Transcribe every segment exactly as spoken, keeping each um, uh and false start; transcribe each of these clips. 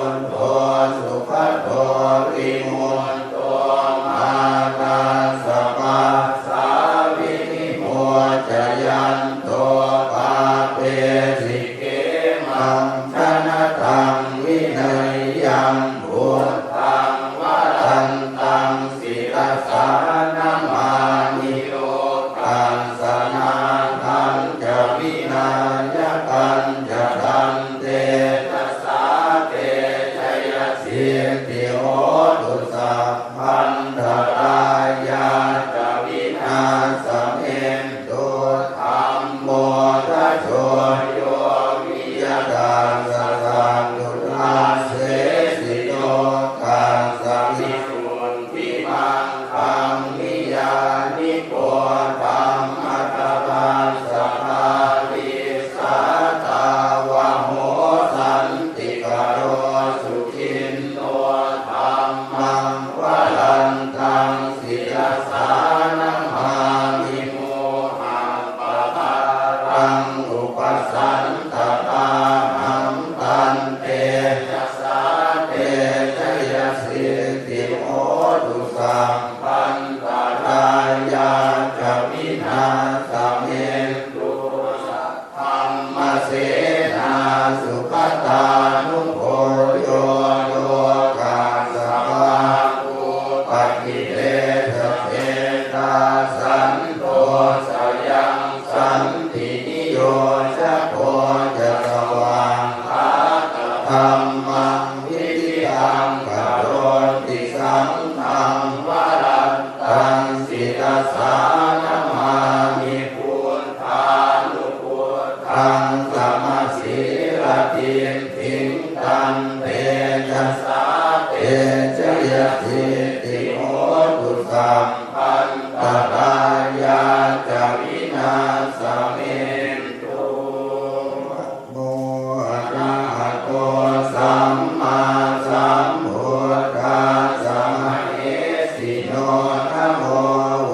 buddho sugato vimutto, mātā ca pāsā vinimocayanto, pāpesi khemaṃ janataṃ vineyyaṃ. Buddhaṃ varantaṃ sirasā namāmi, lokassa nāthañca vināyakañca. Tantejasā te jayasiddhi hotu, sabbantarāyā ca vināsamentu. Dhammo dhajo yo viya tassa satthu, dassesi lokassa visuddhimaggaṃ, niyyāniko dhammadharassa dhārī, sātāvaho santikaro suciṇṇo. Dhammaṃ varantaṃ sirasā namāmi, mohappadālaṃ upasantadāhaṃ. Tantejasā te jayasiddhi hotu, sabbantarāyā ca vināsamentu. Saddhammasenā sugatānugo yo, lokassa pāpūpakilesajetā, santo sayaṃ santiniyojako ca, svākkhātadhammaṃ viditaṃ karoti. Saṅghaṃ varantaṃ sirasā namāmi, buddhānubuddhaṃ samasīladiṭṭhiṃ. Tantejasā te jayasiddhi hotu, sabbantarāyā ca vināsamentu. Namo arahato sammāsambuddhassa mahesino. Namo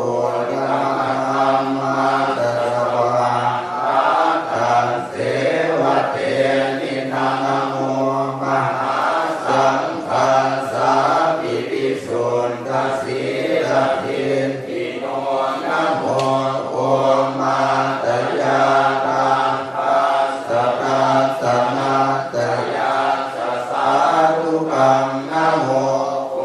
uttamadhammassa svākkhātasseva tenidha. Namo mahāsaṅghassāpi visuddhasīladiṭṭhino. Namo omātyāraddhassa ratanattayassa sādhukaṃ. Namo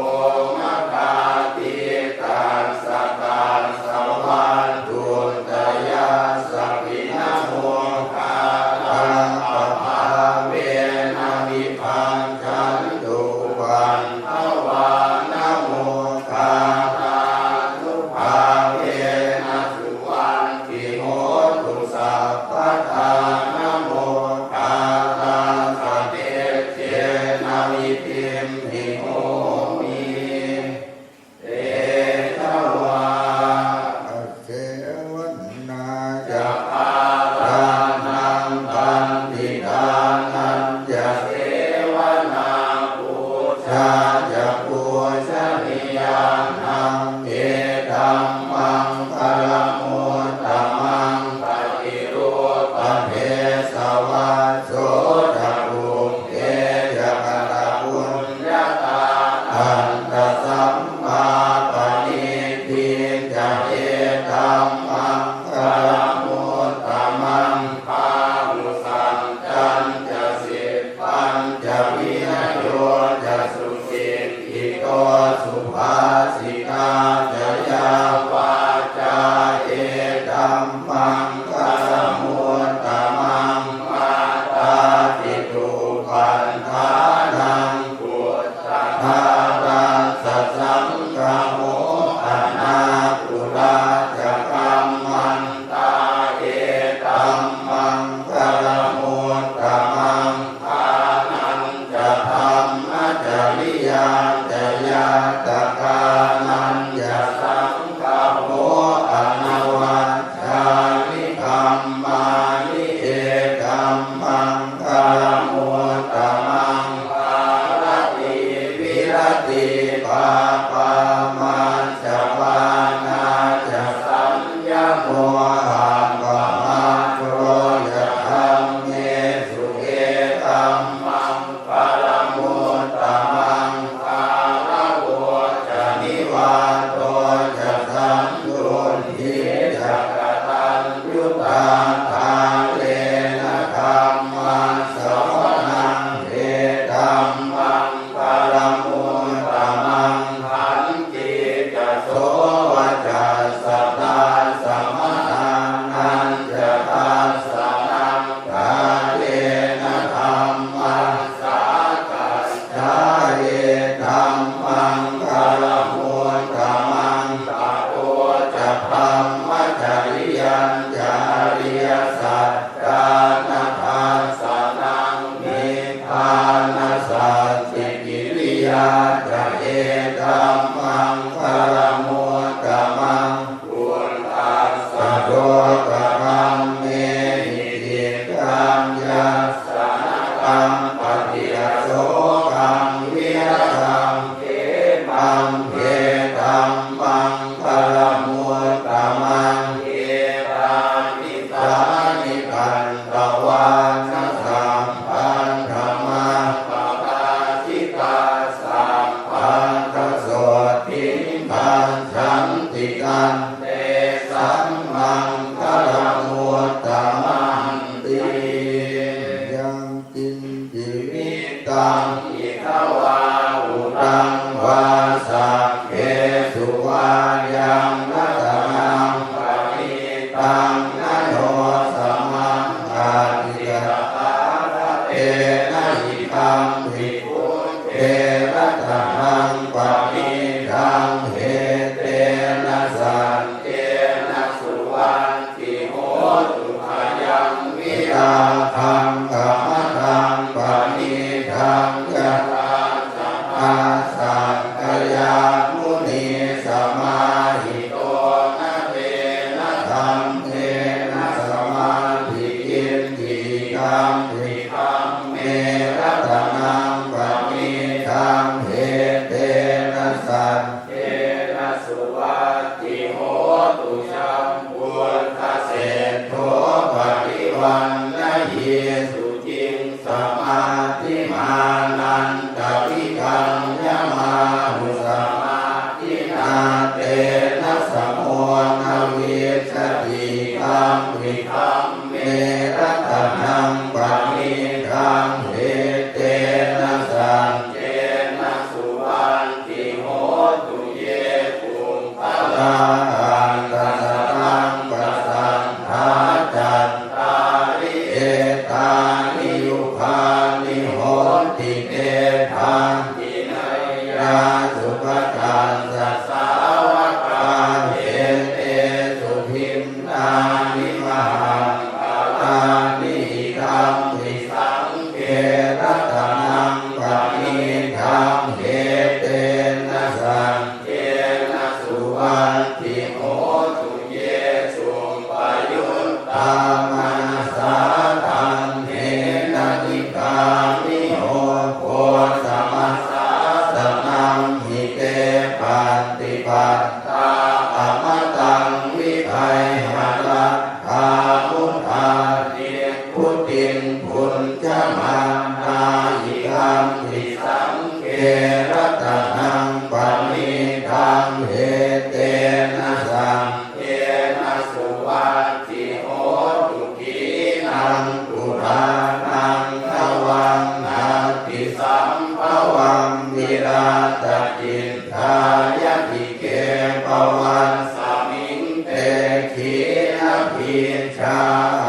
omakātītassa tassa vatthuttayassapi. Namokārappabhāvena vibhajan tu upaddavā. Namokārānubhāvena suvatthi hotu sabbadā. Namokārassa tejena vidhimhi homi tejavā. Asevanā ca bālānaṃ paṇḍitānañca sevanā, pūjā ca pūjanīyānaṃ etammaṅgalamuttamaṃ. Paṭirūpadesavāso ca pubbe ca katapuññatā, attasammāpaṇidhi ca etammaṅgalamuttamaṃ. Bāhusaccañca sippañca vinayo ca suci Idammaṅgalamuttamaṃ. Tapo ca brahmacariyañca ariyasaccāna dassanaṃ nibbānasacchikiriyā ca idammaṅgalamuttamaṃ. Phuṭṭhassa sokakammehi cittaṃ yassa na kampati asokaṃ virajaṃ khemaṃ edammaṅgalamuttamaṃ. Etādisāni katvāna sabbatthamappabhāsitā sabbattha sotthiṃ gacchanti tantesaṃ maṅgalamuttamanti. Yaṅkiñci vittaṃ idha vā huraṃ vā saggesu vā yaṃ ratanaṃ paṇītaṃ na no samaṃ atthi tathāgatena idampi buddhe ratanaṃ paṇītaṃ etena saccena suvatthi hotu. Khayaṃ virāgaṃ amataṃ paṇītaṃ yadajjhagā sakyamunī samāhito na tena dhammena samatthi kiñci idampi dhamme ratanaṃ paṇītaṃ etena saccena suvatthi hotu. Sambuddhaseṭṭho parivaṇṇayī suciṃ samādhimānantavigaññamāhu samādhinā tena samo na vijjati idampi dhamme ratanaṃ paṇītaṃ etena saccena suvatthi hotu. Ye puggalā aṭṭha sataṃ pasaṭṭhā cattāri etāni yugāni honti te dakkhiṇeyyā sugatassa sāvakā etesu dinnāni mahapphalāni idampi saṅghe ratanaṃ paṇītaṃ etena saccena suvatthi hotu. Ye suppayuttā manasā daḷhena nikkāmiyo gosamasāsanamhi te pattipattā amataṃ vigayha laddhā mudhā nibbutiṃ bhuñjamānā idampi saṅghe ratanaṃ paṇītaṃ etena saccena suvatthi hotu. Khīṇaṃ purāṇaṃ navaṃ natthi sambhavaṃ virattacittāyatike bhavasmiṃ te khīṇabījā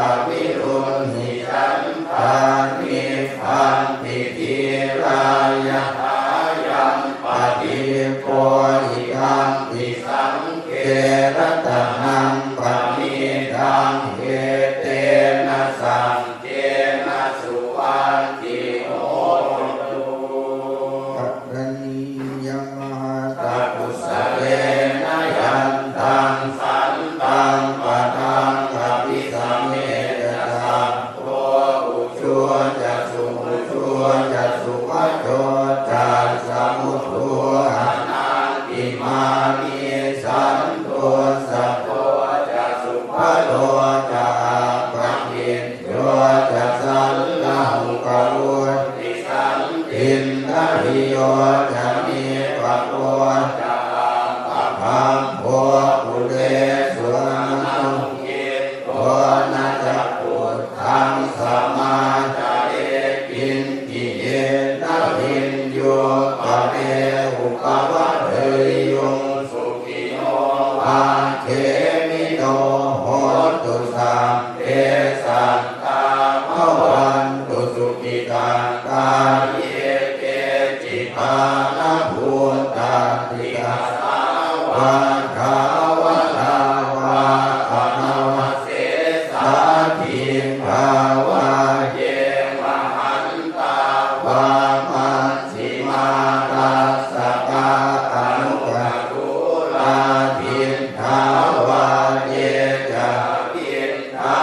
avirūḷhichandā nibbanti dhīrā yathāyampadīpo idampi saṅghe ratanaṃ paṇītaṃ etena saccena suvatthi hotu. Karaṇīyamatthakusalena yantaṃ santaṃ padaṃ abhisamecca sabbo ujū ca suhujū ca suvaco cassa mudu anatimānī santussako ca subharo ca appakicco ca sallahukavutti santindriyo ca nipako ca appagabbho kulesu ananugiddho na ca khuddaṃ samācare kiñci yena viññū pare upavadeyyuṃ. Sukhino vā khemino hontu sabbe sattā bhavantu sukhitattā. Ye keci pā Bhūtatthi tasā vā thāvarā vā anavasesā, dīghā vā ye mahantā vā, maj jhimā rassakā aṇukathūlā, diṭṭhā vā ye ca aviṭṭhā,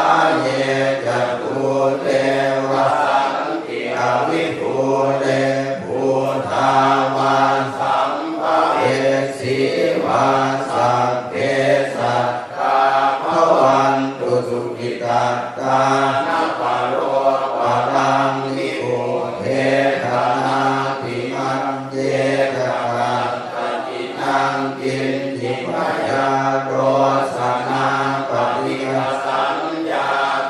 ye ca dūre vasanti avidūre, bhūtā vā sambhavesī vā, sabbe sattā bhavantu sukhitattā. Na paro paraṃ nikubbetha, nātimaññetha katthaci naṃ kiñci, byārosanā paṭighasaññā,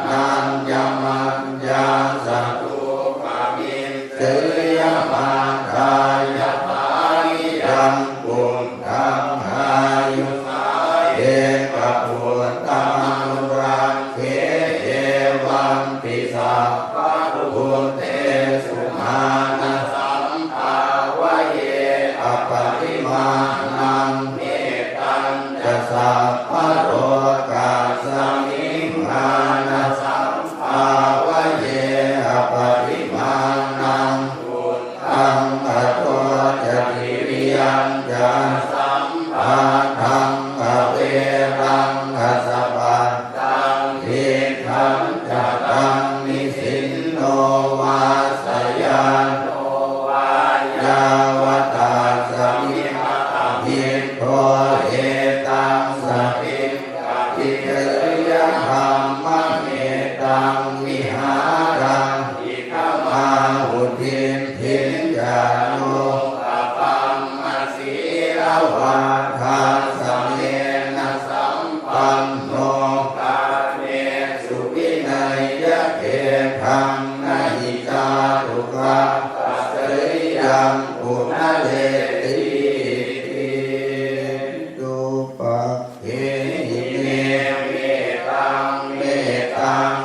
nāññamaññassa dukkhamiccheyya. Mātā yathā niyaṃ puttaṃ āyusā ekaputtamanurakkhe, evampi sabbabhūtesu mānasambhāvaye aparimāṇaṃ. Mettañca sabbalokasmiṃ mānasambhāvaye aparimāṇaṃ, uddhaṃ adho ca tiriyañca asambādhaṃ averaṃ asapattaṃ. Tiṭṭhañca taṃ nisinno vā sayāno vā yāvatassa vigatamiddho, etaṃ satiṃ adhiṭṭheyya brahmametaṃ vihāraṃ idhamāhu. Diṭṭhiñca anupagamma sīlavā dassanena sampanno, kāmesu vineyya gedhaṃ, na hi jātu gabbhaseyyaṃ punaretīti. Dup paṭṭhehi me mettaṃ, mettaṃ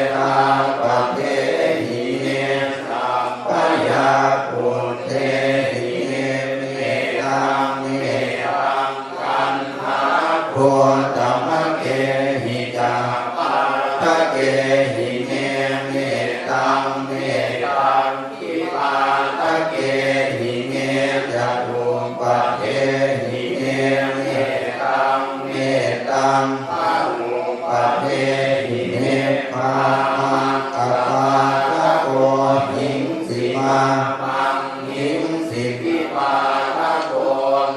erāpathehi me sabbayapputtehi me mettaṃ, mettaṃ kaṇhāgotamakehi ca pāṭhakehi me mettaṃ, mettaṃ dvipāṭhakehi me catuppaṭṭhehi me mettaṃ, mettaṃ bahuppaṭṭhehi me. Pāmaṃ apāṭhako hiṃsi, mā maṃ hiṃsi dvipāṭhako,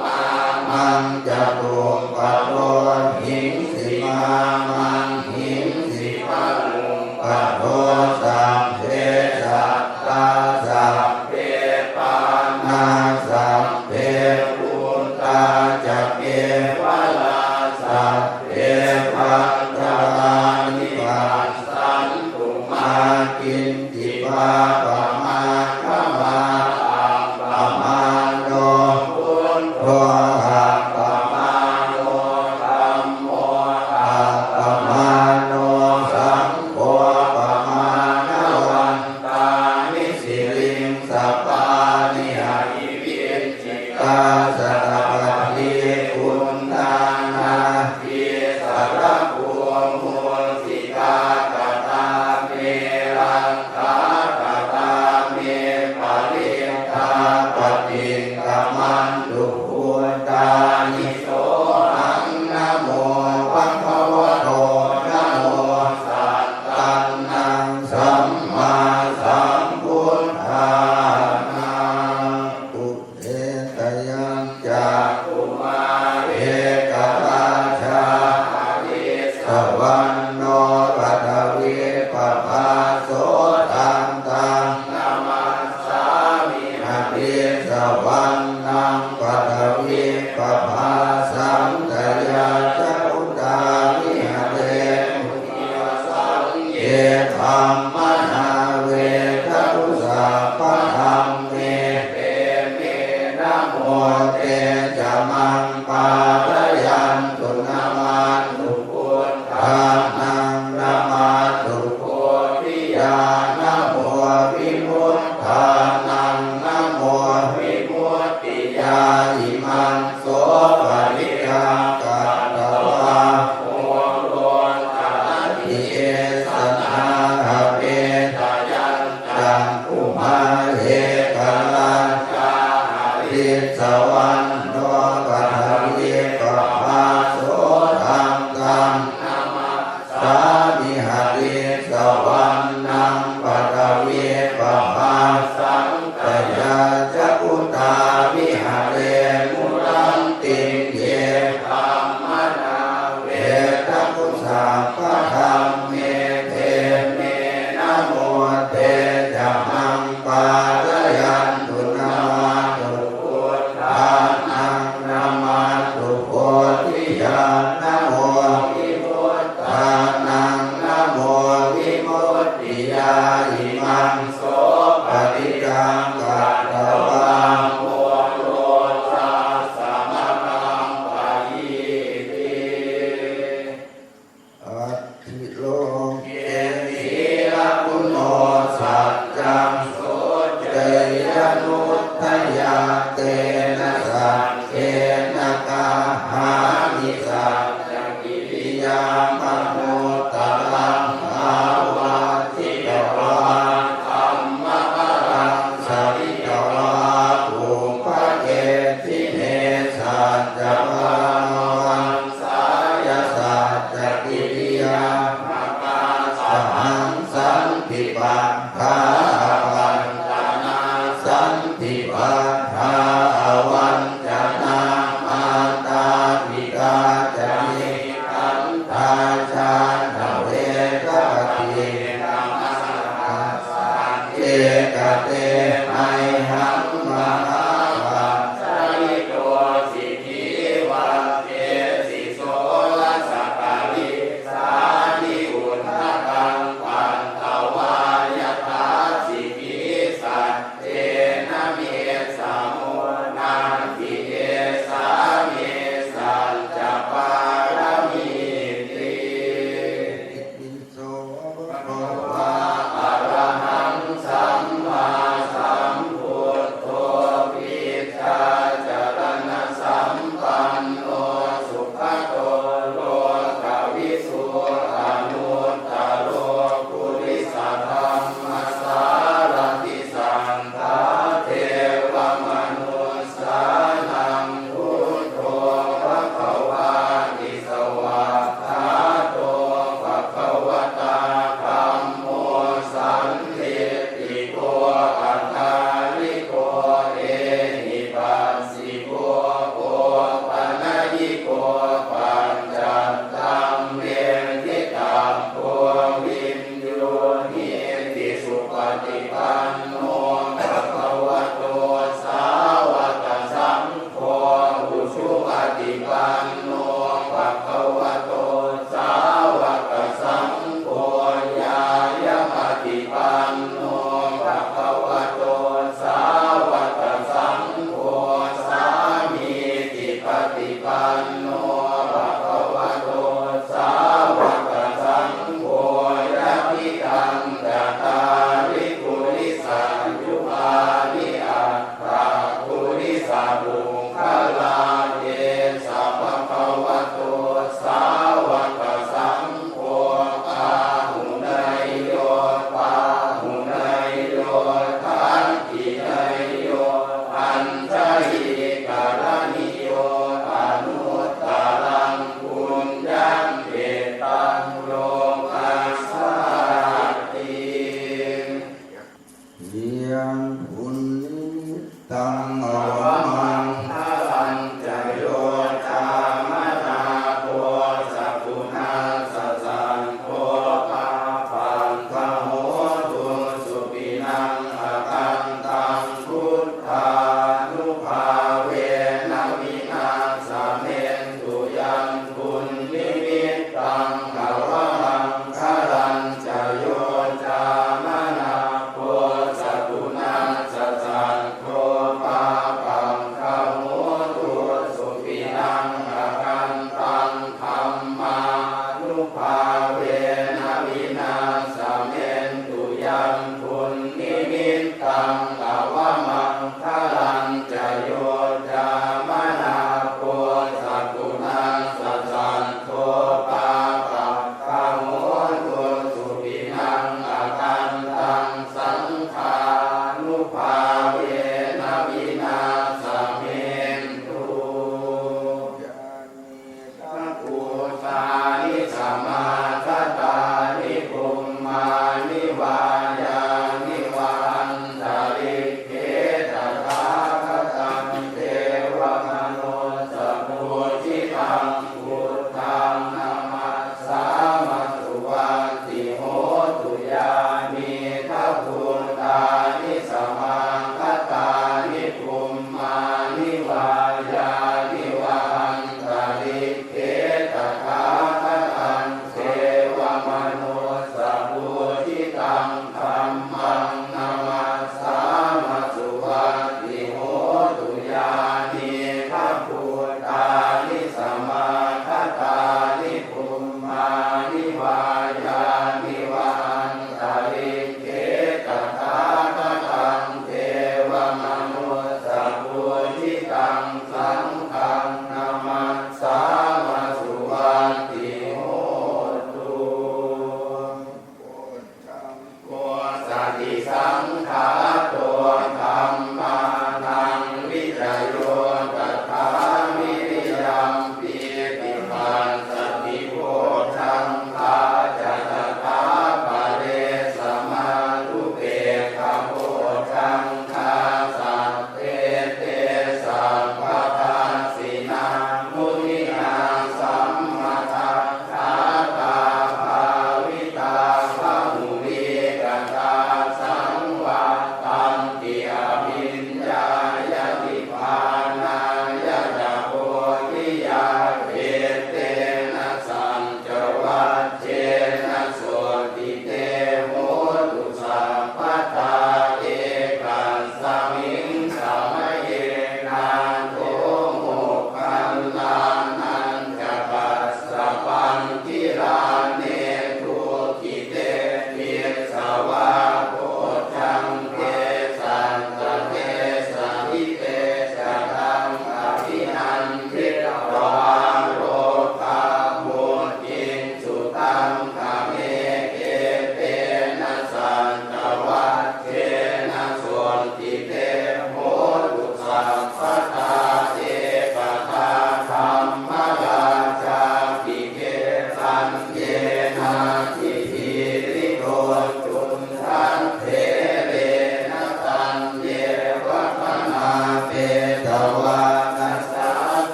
mā maṃ catuppaṭṭho hiṃsi, mā maṃ hiṃsi bahupaṭṭho. Sabbe sattā sabbe pāṇā sabbe bhūtā ca kevalā, sabbe bhadratāni passantu mā kiñ ci pāpam āgamā. Appamāṇo buddho, appamāṇo dhammo, appamāṇo saṅgho, pamāṇavantāni siriṃsapāni ahi vic cikā satapadī uṇṇānā dīsarabhū mūsikā. Katā me rakkhā, katā me parittā, paṭikkamantu bhūtāni. Sohaṃ namo bhagavato, namo sattannaṃ sammāsambuddhānaṃ. Pubbe tayajja bhūmā ekarājā harissavaṇṇo paṭhavippabhāso, taṃ taṃ namassāmi harissavaṇṇaṃ paṭhavippabhāsaṃ. Tayajja guttā viharemu ye brāhmaṇā vedagu sabbadhamme, te me namo te ca maṃ pālayantu. Namatthu buddhānaṃ, namatthu bodhiyā, namo vimucchānaṃ, namo vimu Tisavanno paṭhavipabhāso, taṃ taṃ namassāmi. Hatisavannaṃ paṭhavipabhāsaṃ, tayajja guttā viharemu rattiṃ. Ye brāhmaṇā vedagu sabbadhamme, te me namo te ca maṃ pālayantu. Namatthu buddhānaṃ, namatthu bodhiyā, namo vimuttānaṃ, namo vimuttiyā. Imaṃ so paṭicchaṃ katvā moro tassa mahappayīti. Atthi loke sīlaguṇo saccaṃ, soceyyanuddayā, tena saccena kāhāmi saccakiriyamanuttaraṃ. Āvajjitvā dhammabalaṃ, jhāyitavā pubbake jine, saccavajjassa saccakiriyamakāsahaṃ. Santi paṭṭhā apattanā, santi paṭṭhā avañcanā, mātā pitā ca nikkhantā, jātaveda paṭikkama. Saṅghe kate mayhaṃ mahāpajjalito, sikhī vajjesi soḷasa karīsāni, udakaṃ patvā yathā sikhī, saccena me samo natthi, esā me saccapāramīti. Itipi so bhagavā arahaṃ sammāsambuddho, vijjācaraṇasampanno sugato lokavidū, anuttaro purisadammasārathi satthā devamanussānaṃ buddho bhagavāti. Svākkhāto bhagavatā dhammo, sandiṭṭhiko akāliko ehipassiko, opanayiko paccattaṃ veditabbo viññūhīti. Supaṭipanno bhagavato sāvakasaṅgho, ujupaṭipanno bhagavato sāvakasaṅgho, ñāyapaṭipanno bhagavato sāvakasaṅgho, sāmīcipaṭipanno bhagavato sāvakasaṅgho, yadidaṃ cattāri purisayugāni aṭṭha purisapuggalā, esa bhagavato sāvakasaṅgho, āhuneyyo pāhuneyyo dakkhiṇeyyo añjalikaraṇīyo, anuttaraṃ puññakkhettaṃ lokassāti. Yaṃ puññakkhettaṃ avamaṅgalañca, yo cāmanāpo sakuṇassa saddo, pāpaggaho dussupinaṃ akantaṃ, buddhānubhāvena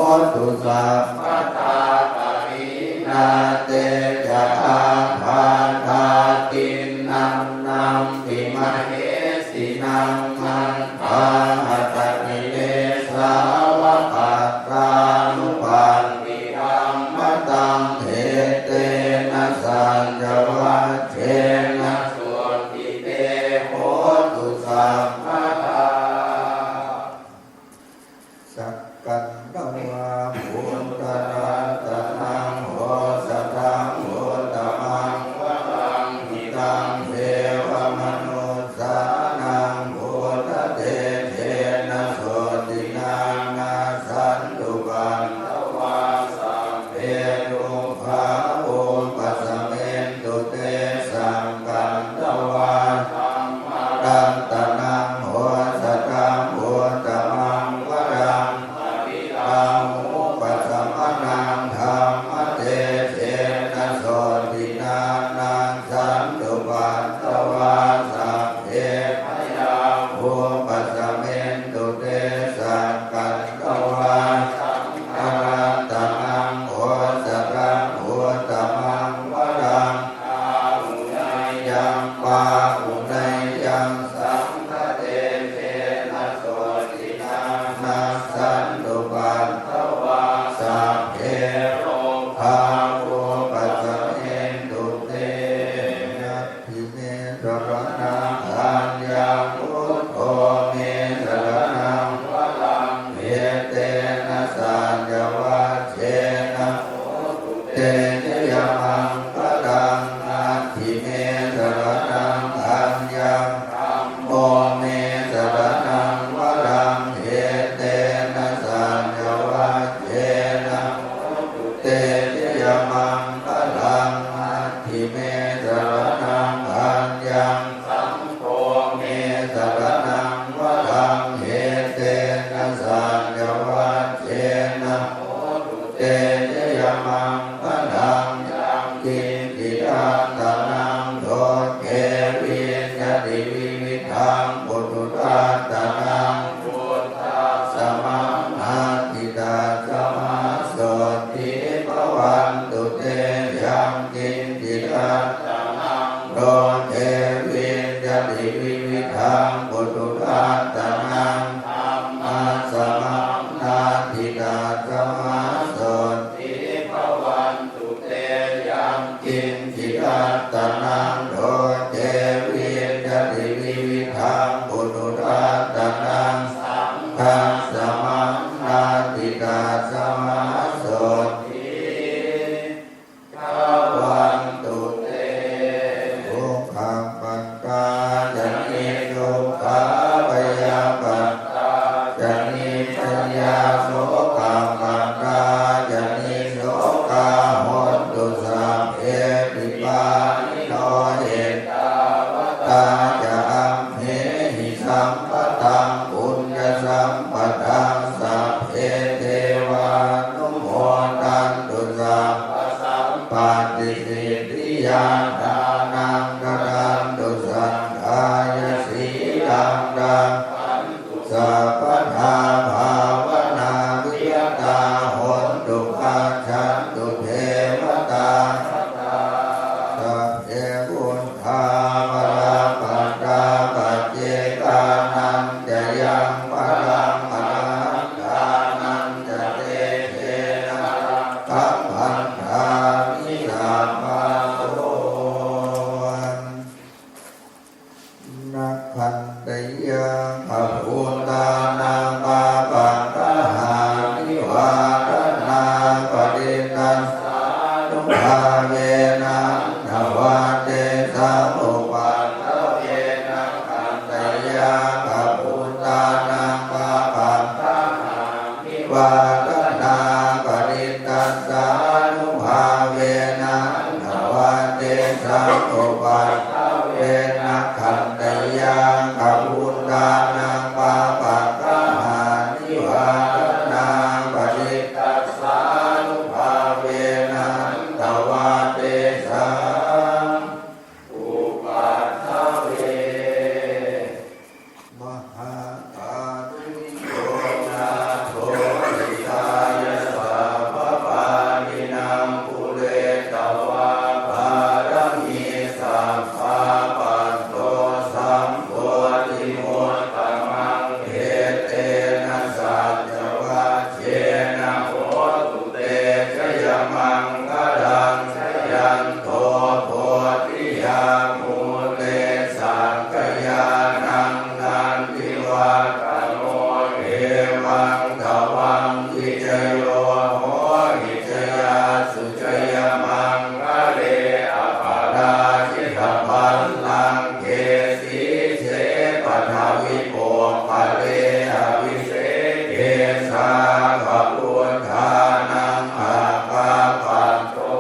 hotu sabbadā. Pahīnā te ca ābādhā tiṇṇannampi mahesinaṃ, maggāhatakilesāva pattānuppattidhammataṃ, etena saccavajjena sotthi te hotu sabbadā. Sakkatvā buddharatanaṃ osathaṃ uttamaṃ varaṃ, hitaṃ devamanussānaṃ, buddhatejena sotthinā nassantupaddavā, sabbe dukkhā vūpasamentu te. Sakkatvā dhammaratanaṃ osathaṃ uttamaṃ varaṃ, pariḷāhūpasamanaṃ, dhammatejena sotthinā nassantupaddavā, sabbe bhayā vūpasamentu te. Sakkatvā saṅgharatanaṃ osathaṃ uttamaṃ varaṃ, āhuneyyaṃ pāhuneyyaṃ, saṅghatejena sotthinā nassantupaddavā, sabbe rogā vūpasamentu te. Natthi me saraṇaṃ aññaṃ, buddho me saraṇaṃ varaṃ, etena saccavajjena hotu te jayamaṅgalaṃ. Natthi me saraṇaṃ aññaṃ, dhammo me saraṇaṃ varaṃ, etena saccavajjena hotu te jayamaṅgalaṃ. Natthi me saraṇaṃ aññaṃ, saṅgho me saraṇaṃ varaṃ, etena saccavajjena hotu te jayamaṅgalaṃ. Yaṅkiñci ratanaṃ loke vijjati vividhaṃ puthu, ratanaṃ buddhasamaṃ natthi, tasmā sotthī bhavantu te. Yaṅkiñci ratanaṃ loke vijjati vividhaṃ puthu, ratanaṃ dhammasamaṃ natthi, tasmā sotthī bhavantu te. Yaṅkiñci ratanaṃ loke vijjati vividhaṃ puthu, ratanaṃ saṅghasamaṃ natthi, tasmā sotthī bhavantu te. Dukkhappattā ca niddukkhā, bhayappattā ca nibbhayā, sokappattā ca nissokā, hontu sabbepi pāṇino. Ettāvatā ca amhehi sambhataṃ puññasampadaṃ, sabbe devānumodantu sabbasampattisiddhiyā. Dānaṃ dadantu saddhāya, sīlaṃ rakkhantu sabbadā, bhāvanābhiratā hontu, gacchantu devatāgatā. Sabbe buddhā balappattā, paccekānañca yaṃ balaṃ, arahantānañca tejena, rakkhaṃ bandhāmi sabbaso. Nakkhantayakkhabhūtānaṃ, pāpaggahanivāraṇā, parittassānubhāvena hantvā, tesaṃ upaddave. Nakkhantayakkhabhūtānaṃ, pāpaggaha nivāraṇā, parittassānubhāvena hantvā, tesaṃ upaddave. Nakkhantayakkhabhūtānaṃ, pāpaggahanivāraṇā, parittassānubhāvena hantvā, tesaṃ upaddave. Mahākāruṇiko nātho Sabbabhūtānaṃ aggappatto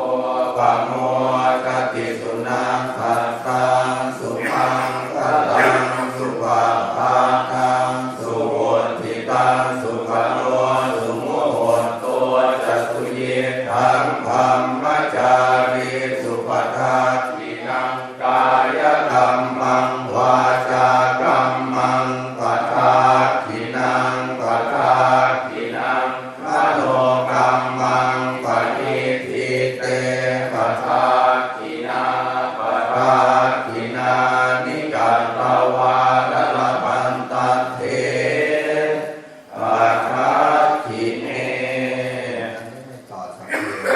pamodati. Sunakkhattaṃ sumaṅgalaṃ supabhātaṃ suhuṭṭhitaṃ sukhaṇo sumuhutto ca suyiṭṭhaṃ brahmacārisu padakkhiṇaṃ kāyakammaṃ vācākammaṃ padakkhiṇaṃ padakkhiṇaṃ manokammaṃ paṇidhī te padakkhiṇā padakkhiṇāni katvāna labhantatthe padakkhiṇe. อันนี้ไม่ต่อสัพเพ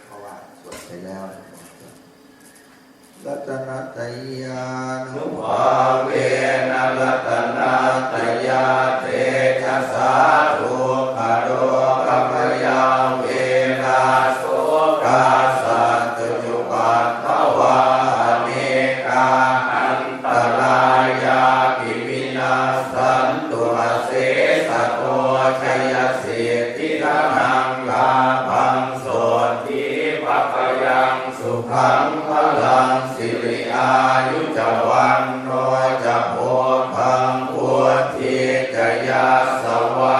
เพราะว่าสวดไปแล้วนะครับ Ratanattayānubhāvena ratanattayatejasā dukkharogabhayā verā sokā sattu cupaddavā anekā antarāyāpi vinassantu asesato. Jayasiddhi dhanaṃ lābhaṃ sotthi bhāgyaṃ sukhaṃ balaṃ siri āyu ca vaṇṇo ca bhogaṃ vuḍḍhī ca yasavā